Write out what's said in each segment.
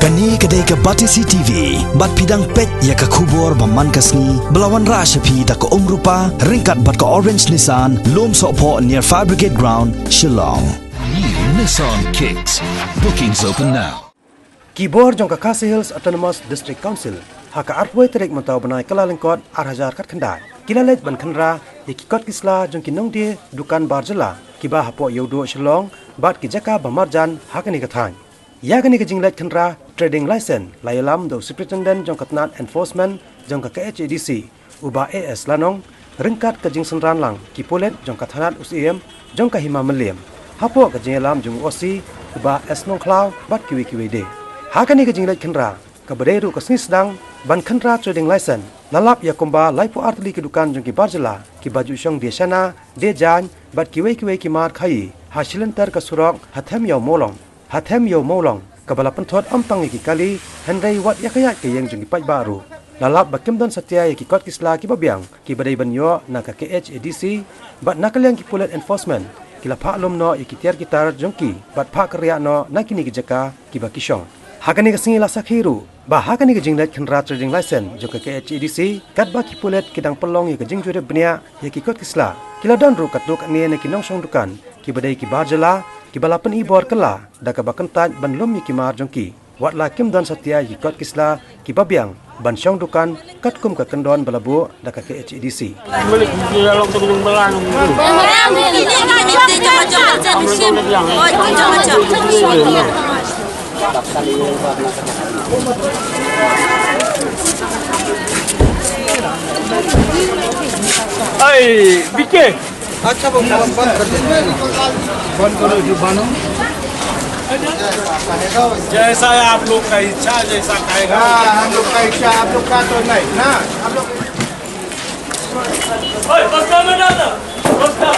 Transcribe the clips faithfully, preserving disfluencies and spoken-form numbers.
Kane ka dei ka Batesi T V, bad phi dang peit ïa ka khubor ba man ka sngi, ba la wanrah sha phi da ka Umrupa, ryngkat bad ka Orange Nissan, Lumsohphoh near Fire Brigade Ground, Shillong. New Nissan Kicks. Bookings open now. Ki bor jong ka Khasi Hills Autonomous District Council, ha ka arphew tarik mynta u bnai Kyllalyngkot ar hajar khatkhyndai, ki la leit ban khynra ïa ki kot ki sla jong ki nongdie dukan bar jylla, kiba hapoh Ïewduh Shillong, bad ki jaka ba marjan ha kane ka thaiñ. Ïa kane ka jingleit khynra trading license la ïalam da u Superintendent jong ka tnat Enforcement jong ka K H A D C, u Bah A S Lanong, ryngkat ka jingsynran lang ki pulit jong ka thanat u Syiem jong ka Hima Mylliem, hapoh ka jingïalam jong u O C, u Bah S Nongkhlaw, bad kiwei kiwei de. Ha kane ka jingleit khynra, kaba dei ruh ka sngi sdang ban khynra trading license, la lap ïa kumba laiphew ar tylli ki dukan jong ki bar jylla, kiba ju shong die shana, die jaiñ, bad kiwei kiwei ki mar khaïi ha shilynter ka surok ha Them Ïew Mawlong, ha Them Ïew Mawlong, kaba la pynthut ym tang ïa ki kali, hynrei wat ïa ka ïaid ka ïeng jong ki paidbah ruh. La lap ba kim don satia ïa ki kot ki sla kiba biang, kiba dei ban ïoh na ka K H A D C, bad na ka liang ki pulit enforcement, ki la phah lum noh ïa ki tiar ki tar jong ki, bad phah kyrriah noh na kine ki jaka kiba ki shong. Ha kane ka sngi la sakhi ruh ba ha kane ka jingleit khynra trading license jong ka K H A D C, katba ki pulit ki dang pynlong ïa ka jingjurip bniah ïa ki kot ki sla, ki la don ruh katto katne na ki nongshong dukan kiba dei ki bar jylla, kiba la pyni bor kylla da kaba kyntait ban lum ïa ki mar jong ki. Wat la kim don satia ïa ki kot ki sla kiba biang ban shong dukan katkum ka kyndon ba la buh da ka K H A D C. Ai, B K. अच्छा, वो बंद, बंद कर दीजिए। बंद करो, जो बंद हो। जैसा है आप लोग का इच्छा, जैसा खाएगा। हाँ, हम लोग का इच्छा, आप लोग का तो नहीं ना, हम लोग ओए, बस कर बेटा, बस कर।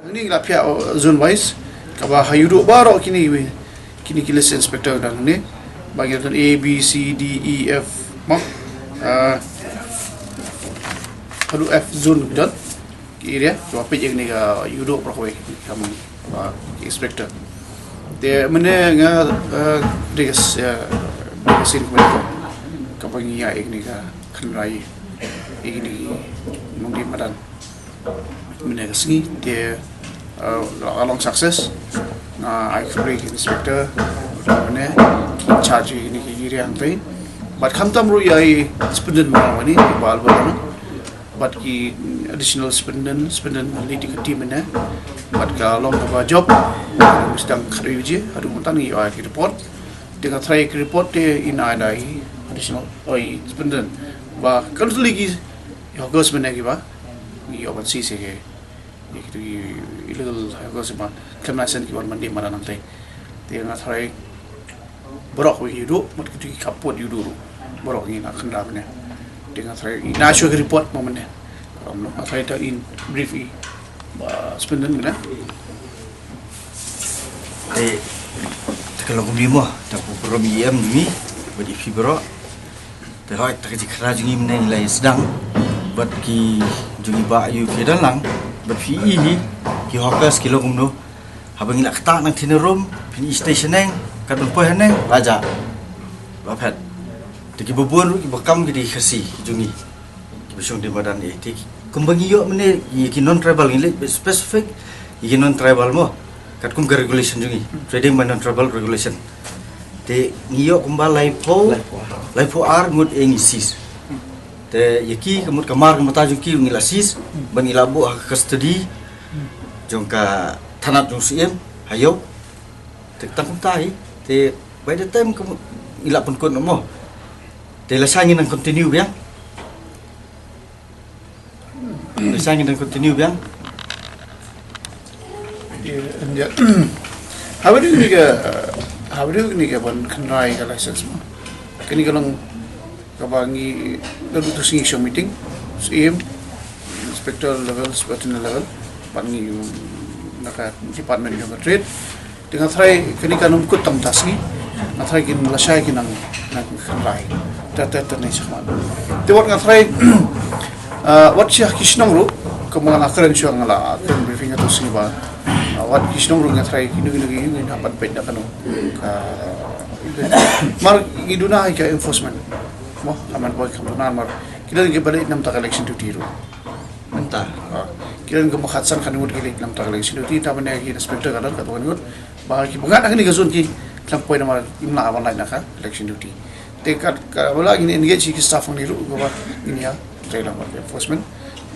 Ngi la phiah, uh, zone wise, kaba ha Ïewduh baroh kine, kine ki list inspector dang ne. Ba ngi don A, B, C, D, E, F, mo. Uh, haduh F zone don. Ki area, kiba peit ïa kane ka Ïewduh baroh kawei, kam, uh, ki inspector. Te mynne nga, uh, dei ka s-, uh, dei ka sien kaba, kaba ngi ïa ïa kane ka khynra ïa kine ki nongdie madan. Mynne ka sngi te, uh, la long success. Nga ai khublei ki inspector, mynne ki in charge ïa kine ki area hangtei. Bad khamtam ruh ïa i superintendent ma wani, i Bah Albert, no? Bad ki additional superintendent, superintendent lady ka team mynne. Bad ka long kaba jop, mustang khatwei baje, haduh mynta ngi ïoh ki report. Te nga tharai ki report te in ai da i additional, oi, superintendent. Ba kan tu lagi, ïa, August mynne kiba ngi ïoh ban seize ïa ki, ïa kitu ki illegal hawkers ba khlem license kiba wan dien madan hangtei. Te nga tharai baroh kawei Ïewduh, bad kitu ki khappud Ïewduh ruh, baroh ngi la khynra mynne. Te nga tharai i na shuwa ki report ma mynne. Ym, nga tharai ta in brief i, ba, superintendent mynne. Te, te ka long kumne mo, ta ku burom i em mi, bad i phi baroh. Te hoi, ta ka jingkhynra jong ngi mynne ngi la ïa sdang bad ki jong ngi, ba ïa ki don lang. Bad phi i hi, ki hawkers ki long kumno. Haba ngi la ktah nangtei na rum, phin i station neng, kat ban poi haneng, la jah. La phet. Te kiba bun ruh kiba kam ki dei ki Khasi, ki jong ngi. Kiba shong dei madan eh. Te kumba ngi ïoh mynne, ïa ki non-tribal, ngi leh specific ïa ki non-tribal mo. Katkum ka regulation jong ngi, trading by non-tribal regulation. Te ngi ïoh kumba laiphew, laiphew ar ngut eh ngi seize. Te ïa ki, ka mut ka mar ka mata jong ki ngi la seize, ban ngi la buh ha ka custody jong ka thanat jong u Syiem, ha Ïew. Te tang kumta hi, te by the time ka mut ngi la pynkut noh mo. Te lashai ngin nang continue biang. Lashai ngin nang continue biang. Ïa, ynda. Haba ïadei kane ka, haba ïadei kane ka ban kynrai ka license mo. Kane ka long kaba ngi la duh tu sngi shong meeting, Syiem, inspector level, superintendent level, bad ngi na ka department jong ka trade. Te nga tharai kane kan ym kut tang mynta sngi. Nga tharai kin lashai kin nang, nang kynrai. Te, te, te ne shakmat. Te wat nga tharai, ah, wat sha ki shnong ruh, kumba nga la kren shuwa nga la kren briefing ha tu sngi ba. Ah, wat ki shnong ruh nga tharai kino kino ki ngin hap ban peit da kano. Ka, mar ngi duna ïa ka enforcement. Mo, ka man boi kam duna mar. Ki don kiba leit na bynta ka election duty ruh. Mynta, ah, ki don kumba khatsan khatngut ki leit na bynta ka election duty, te mynne ki inspector ka don katto katne ngut. Ba kiba ngat ha kane ka zone ki khlem poi namar kim lah ban lait na ka election duty. Te kat, kaba lah ngin engage ïa ki staff hangne ruh kaba ngin ïatrei lang bad enforcement.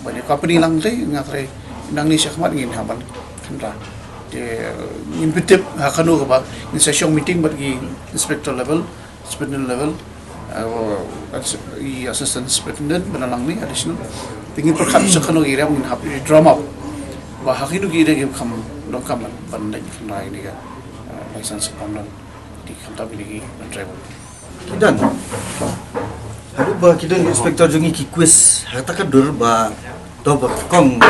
Bad ïa company lang te nga tharai nangne shakhmat ngin hap ban kynra. Te ngin pyntip ha kano kaba ngin sa shong meeting bad ki inspector level, superintendent level, uh, i assistant superintendent, bad nangne additional. Te ngin pyrkhat sa kano ki area ngin hap drum up. Ba ha kino ki area ki kham donkam ban, ban leit kynra ïa kane ka, uh, license ka pang don. Te khamtam ïa kine ki ban tribal. Ki don. Haduh ba ki don inspector jong ngi ki quiz ha kata ka dur ba to ba kong,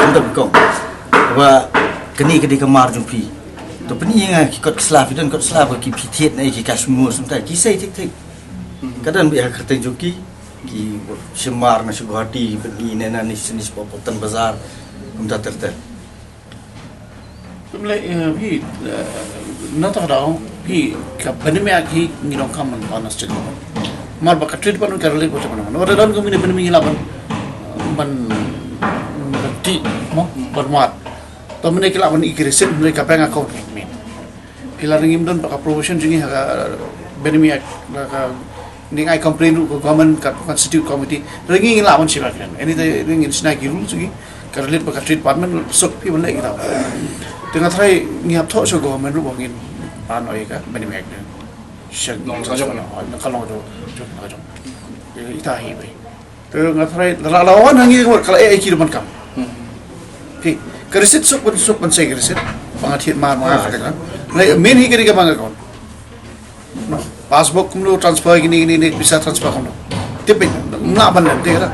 ynda ba kong. Ba kane ka dei ka mar jong phi. To pyni nga ki kot ki sla, phi don kot ki sla ba ki phi thied na ki cash memo, sumta ki sei thik thik. Ka don beit ha ka kyrteng jong ki, ki shim mar na sha Guwahati, pyni ne na ni sini sha Patan Bazar, kumta ter ter. Kumlei, eh, phi, eh, na ta ka daw, phi, ka Benami Act hi ngi donkam ban ban state. Mar ba ka trade ban ka relate bad ban ban. Wat don ka mine Benami ngi lah ban, ban, ban ti mo, ban wad. To mynne ki lah ban i ki receipt mynne ka bank account mynne. Phi la ring im don ba ka provision jong ngi ha ka Benami Act, ba ka ning ai complain ruh ka government ka constitute committee. Ring ngi lah ban shim action. Anything ring ngi shna ki rules ki ka relate ba ka trade department suk phi ban leh kita. Te nga tharai ngi hap thoh sha government ruh ba ngin pan oi ka Benami Act. Sha nong ka jong, nong ka long jong, jong ka jong. Ita hi bai. Te nga tharai la la wan hangi ka la e ki ban kam. Ki ka receipt suk ban suk ban sei ka receipt. Ba nga thied mar mar ka. Ngai main hi ka dei ka bank account. No, passbook kumno transfer kine kine ne pisa transfer kumno. Te peit na ban lem te ka.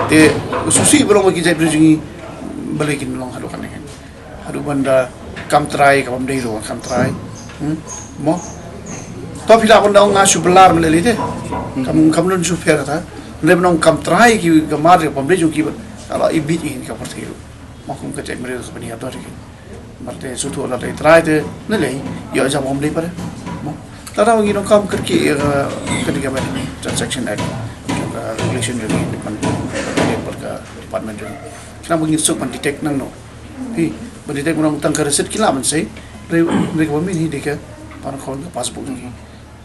Te susi ba long ki jait bri jong ngi balei kin long haduh kane. Haduh ban da kam trai ka bym dei ruh kam trai. Hmm? Mo. To phi lah ban da ong nga shu blar mynlei te. Kam kam don shu pher kata. Mynlei ban ong kam trai ki ka mar ka bym dei jong ki ba. Ka la i bit i ka pyrthei ruh. Mo kum ka jait mriew ka bani ha dor ki. Mar te shu thuh la te trai te mynlei ïoh jam bym dei pare. Mo. Lada ngi donkam kyrkieh ïa ka, ka dei ka ban Transaction Act, ka regulation jong ngi ban, ban ka department jong ngi. Khnang ba ngin suk ban detect nangno. Hi, ban detect nangno tang ka receipt ki lah ban sei. Re, re ka ba min hi dei ka ban khon ka passbook jong ngi.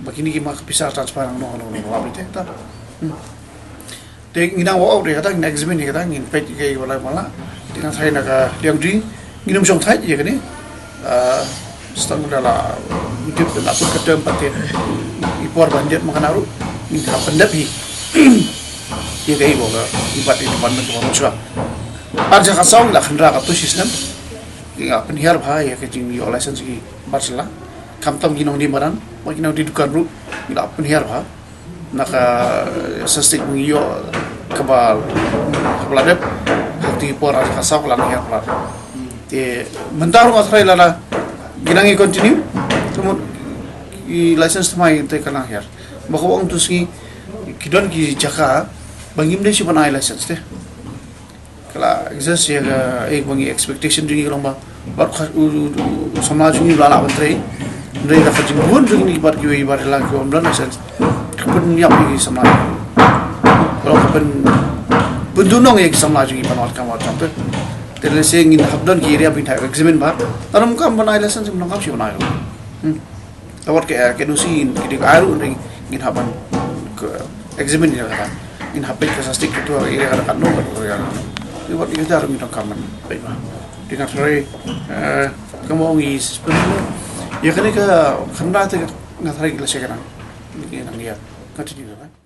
Ba kine ki ma ka pisa transfer nangno nangno nangno ba te ta. Hmm. Te ngi nang walk out ïa kata, ngi nang examine ïa kata, ngin peit ïa ka wala wala. Te nang thai na ka liang ding, ngin ym shong thait ïa kane. Ah, stang da la dip da la put ka term pat te. I por ban jet ma kana ruh, ngin ka pyndep hi. Ïa ka i ko ka, i bat i ban ka ban shwa. Ar ja ka saw la khandra ka tu shisnem. Ngi la pynhiar bha ïa ka jingïoh license ki bat sla. Khamtam ki nongdie madan, ba ki nongdie dukan ruh, ngi la pynhiar bha. Na ka sastik ngi ïoh kaba, kaba la dep. Hangta i por ha ka saw ka la nang hiar palat. Te mynta ruh nga tharai lada ngi nang ïa continue, ka mut i license thymmai te ka nang hiar. Ba ka ong tu sngi ki don ki jaka ba ngim dei shuh ban ai license te. Ka la exist ïa ka, eh, ba ngi expectation jong ngi ka long ba, bad ka, u, u, u samla jong ngi u la lah ban trei. Hynrei da ka jingbun jong ngi bad kiwei bad la kiwei ym don license, ka pynïap ïa ki samla. Ka long ka pyn, pyndunong ïa ki samla jong ngi ban wad kam wad kam te. Te lehse ngin hap don ki area ba ngin hap examine bha. Tang ym kam ban ai license, ym kam shi ban ai. Hmm. Tawat ke, ke nusi in, ki ding ai ruh ring, ngin hap ban, ke, examine ïa ka. Ngin hap peit ka sastik ka tu, area ka da katno, ka tu area ka. Ni wat ni ka jarum ngin kam ban peit bha. Ding nga tharai, eh, ka mo ngi suspend. Ïa kane ka khynra te nga tharai ki la share ka nang. Ngi nang ïa. Continue ka.